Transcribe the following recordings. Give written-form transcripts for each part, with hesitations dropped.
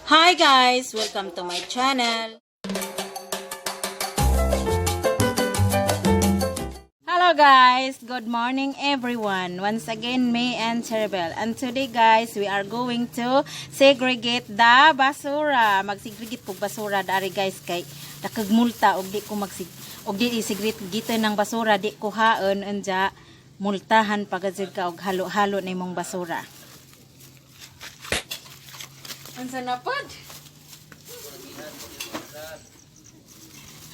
Hi guys! Welcome to my channel. Hello guys! Good morning, everyone. Once again, me and Cherbel. And today, guys, we are going to segregate the basura. Magsegregate kog basura dari, guys, kay dakag multa og di ko magsig og di i-segregate ng basura, di ko haon anja multahan pagad ka og halo-halo na imong basura. Unsa na pod?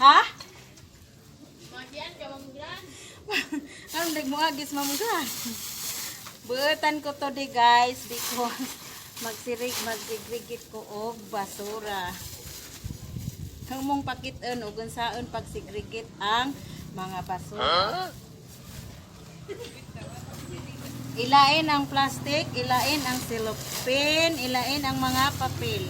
Ha? Ano nagmuagis mamugran? Buutan ko to di, guys, because magsirig magsegregate ko og basura. Ang mong pakiton og unsaon pagsegregate ang mga basura. Ilain ang plastic, ilain ang cellophane, ilain ang mga papel.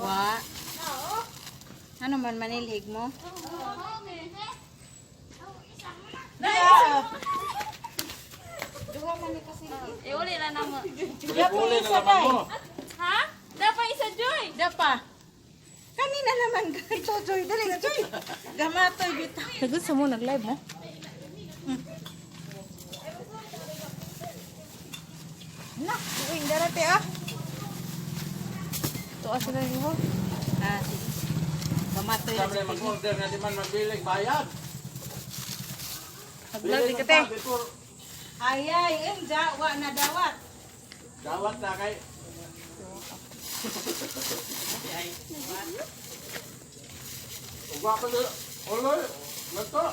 Wa. Ano man manilhig mo? Yeah. Duha man ni kasi. Iuli na namo. Dapa isa day. Ha? Dapat isa, Joy. Dapa. Kanina naman ganito, Joy. Dali, Joy. Gamatoy bitaw. Sagot sa mo nag-live mo. Na, uwing darate ah. Tuwa sila mo. Ah, sige. Gamatoy na Sabi si mag-order nga di man magbilig bayad. Nag-live di ka te. Before Ay, ay, enja, wa na dawat. dawat na kay Ugwa ko uloy. Lato.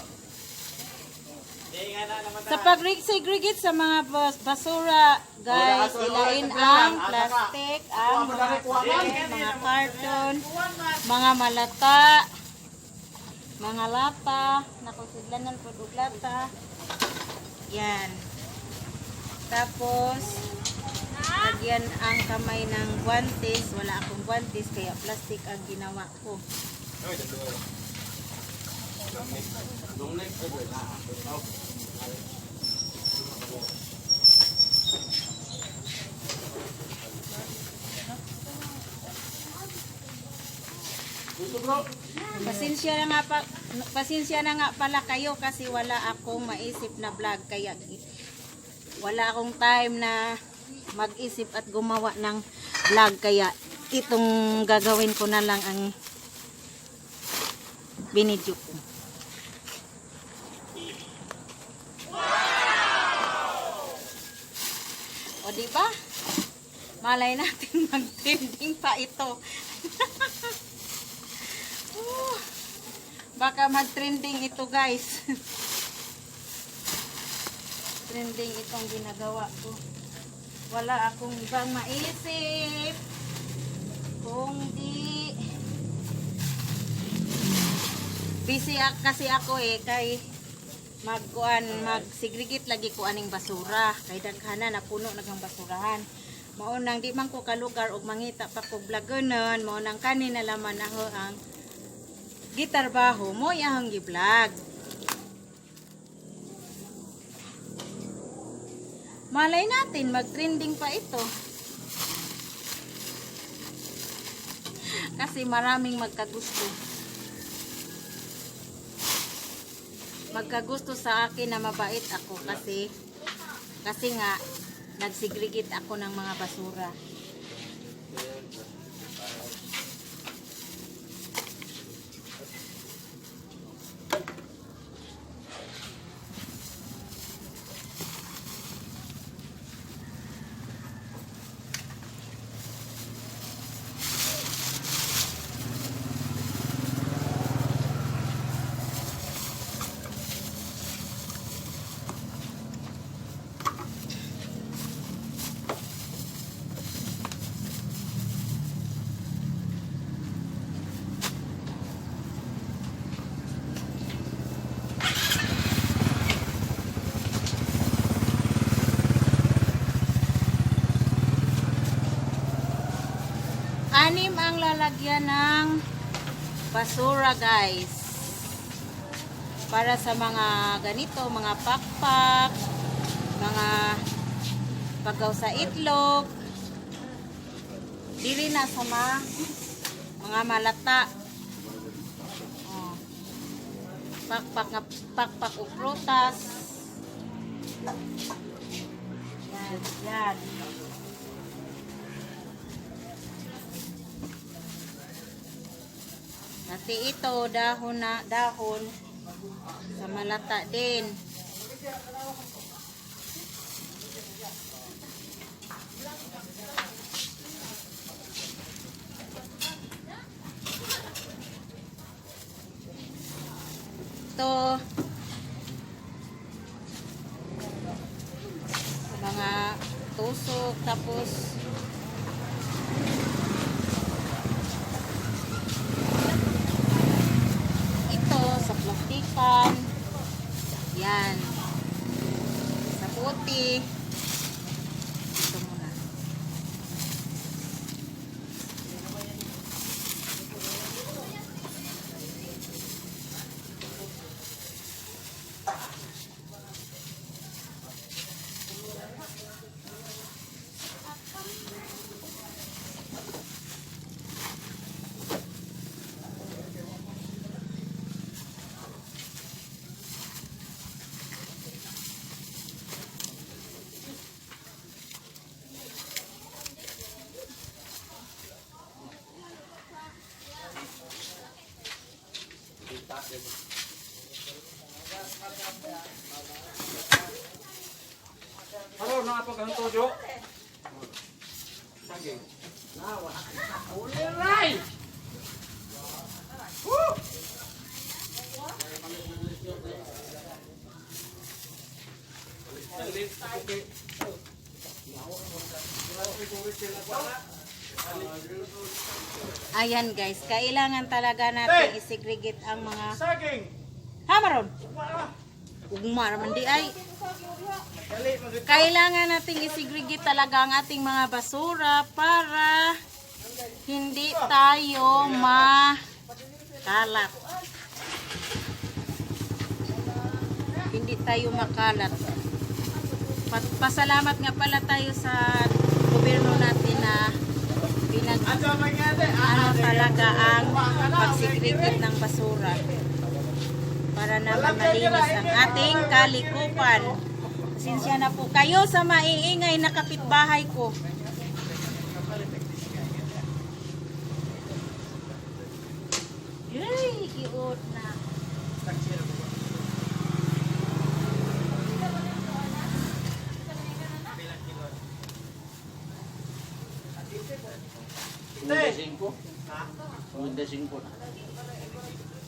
Sa pag-segregate sa mga basura, guys, ilain ang plastic, ang mga papel, mga karton, mga malata, mga lata, nakusidlanan po og lata. Yan. Tapos, lagyan ang kamay ng guantes. Wala akong guantes, kaya plastic ang ginawa ko. Dito, bro. Pasensya na nga pala kayo kasi wala akong maisip na vlog, kaya wala akong time na mag-isip at gumawa ng vlog, kaya itong gagawin ko na lang ang binidyo ko. O, di ba? Malay natin mag-trending pa ito. Oh, baka mag-trending ito, guys. Trending itong ginagawa ko. Wala akong ibang maisip. Kung di busy kasi ako eh, kay magkuan, magsegregate lagi ko aning basura kay daghana na puno nagang basurahan. Mao nang di man ko kalugar og mangita pa ko vlogonon, mao nang kanina laman ako ang gitarbaho mo ahong gi-vlog. Malay natin mag-trending pa ito. Kasi maraming magkagusto. Magkagusto sa akin na mabait ako kasi kasi nga nagsegregate ako ng mga basura. Anim ang lalagyan ng basura, guys. Para sa mga ganito, mga pakpak, mga Pagaw sa itlog. Dili na sa mga malata. Oh. Pakpak nga pakpak og prutas. Yan, yan. Pati ito, dahon na, dahon. Sa malata din. Ito, mga tusok, tapos ito sa plastikan. Yan. Sa puti. Ito muna. Haro na pa kang tojo. Saging. Uliray! Woo! Ayan guys, kailangan talaga natin isegregate ang mga Saging! hamaron. Ugma raman di ay. Kailangan nating isegregate talaga ang ating mga basura para hindi tayo makalat. Hindi tayo makalat. Pasalamat nga pala tayo sa gobyerno natin na pinag ano talaga ang pag-segregate ng basura para naman malinis ang ating kalikupan. Pasensya na po kayo sa maiingay na kapitbahay ko. Yay, giot na. Hindi. 55 na.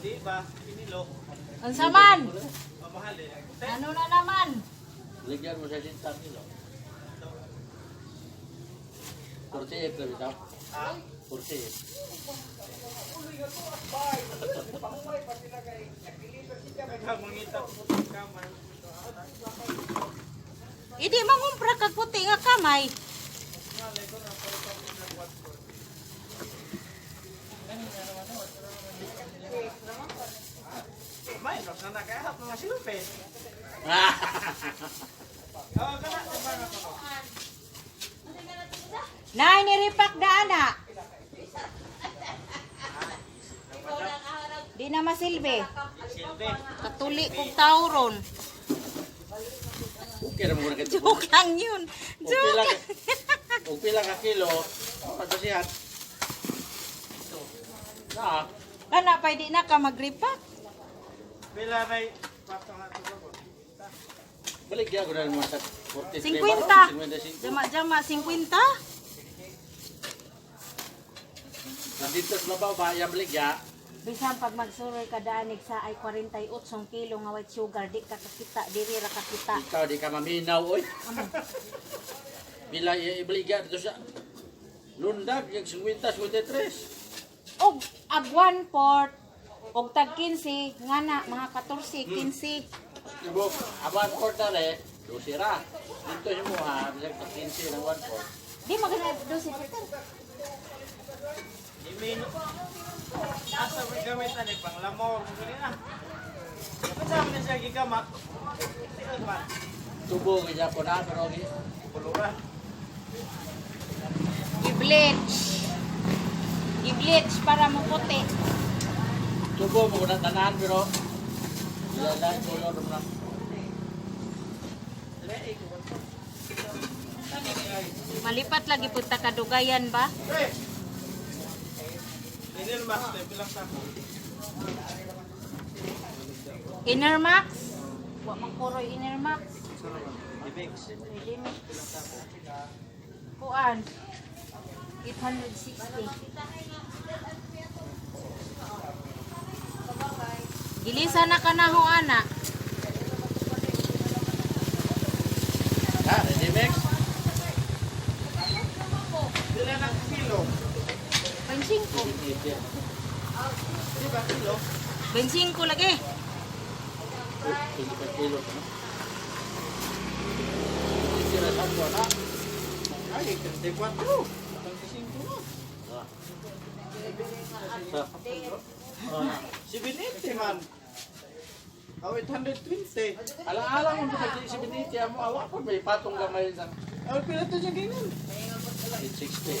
Di ba? Pinilo. Unsa man? Mamahal eh. Ano na naman? Ligyan mo sa 60 kilo. 48 na bitaw. 48. Nagkamangita po kamay. Idi mangumpra kag puti nga kamay. May nos na nakahap mga silpe. Oh, kana diba na ko. Nay niripak daana. Di na masilbi. Silpe. Katuli kog tauron. Okay ra mo na kito. Joke lang yun. Joke lang. Og pila ka kilo, pagkasihat. Na, Kana pa di na ka magripak. Pila ray patong ato ko. balik ya ko na mo sa 43. 50. 55. Jama-jama 50. Nandito sa babaw ba ya balik ya. Bisan pag magsuroy ka daanig sa ay 48 kilo nga white sugar di ka kakita diri ra kakita. Ikaw di ka maminaw oy. Bila ibalik ya dito sa Lundag yung 50 53. Og ag 1/4 og tag 15 nga na mga 14 15. Ibo, awan quarter eh, 12 ra. Dito sa mo ha, bisag tag 15 ng 1 fourth. Di magana 12 Peter. Imino. Asa mo gamit ani pang lamor mo gani na. Kasama na siya gigama. Tiod man. Tubo gid po na pero gi Kulura. Bleach. I-bleach para mo puti. Tubo mo na tanan pero wala na color mo na. Malipat lagi punta kadugayan ba? Pre! Inner max na, bilang sako. Inner Max? Wa man kuroy Inner Max. Remix. Remix. Kuan. 860. Gilisa na ka na ho, ana. Ha, remix. Pila ng kilo. 25. Di ba kilo? 25 lagi. 25 kilo no. Sira sa ko na. Ay, 34. 25 na. Ah. Sa. Oh, na. 70 man. Oh, 820. Alang-alang mo sa 70 mo awa pa may patong gamay sa Oh, pila to siya ganyan. 860.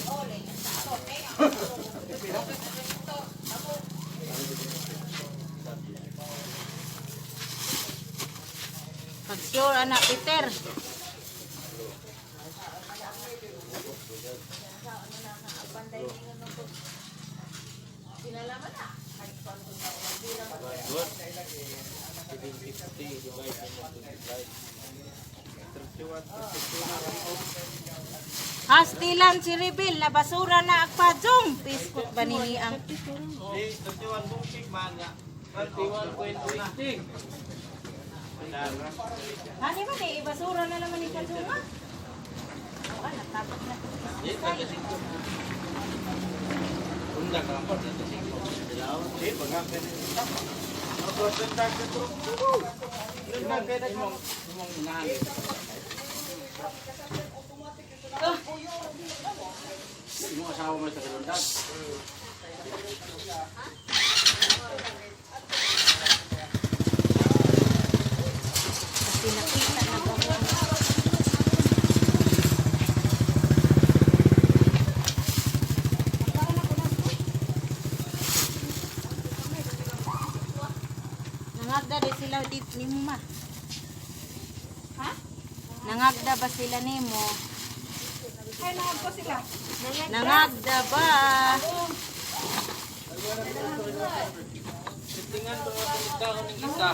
Pag sure, anak, Peter. Good. 750 divide by 25. Hastilan si Rebil, na basura na agpajong. Piskot ba nini ang Di, 31 bungkig man ya. 31.20. Hani ba di basura na naman ni Kajunga? Oh, ah, natapot na. Di, 35. Unda ka pa, 35. Dilaw. Di, baga ka Imong, imong inahan. Imong asawa mo sa Kalundag. Kasi nakita na ba mo? Nangagda di sila dit nimo ma. Ha? Nangagda ba sila nimo? Ay, nangag ko sila. Nangagda ba? Tingnan ba mga tao ng isa?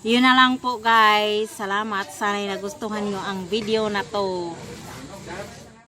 Yun na lang po guys. Salamat. Sana'y nagustuhan nyo ang video na to.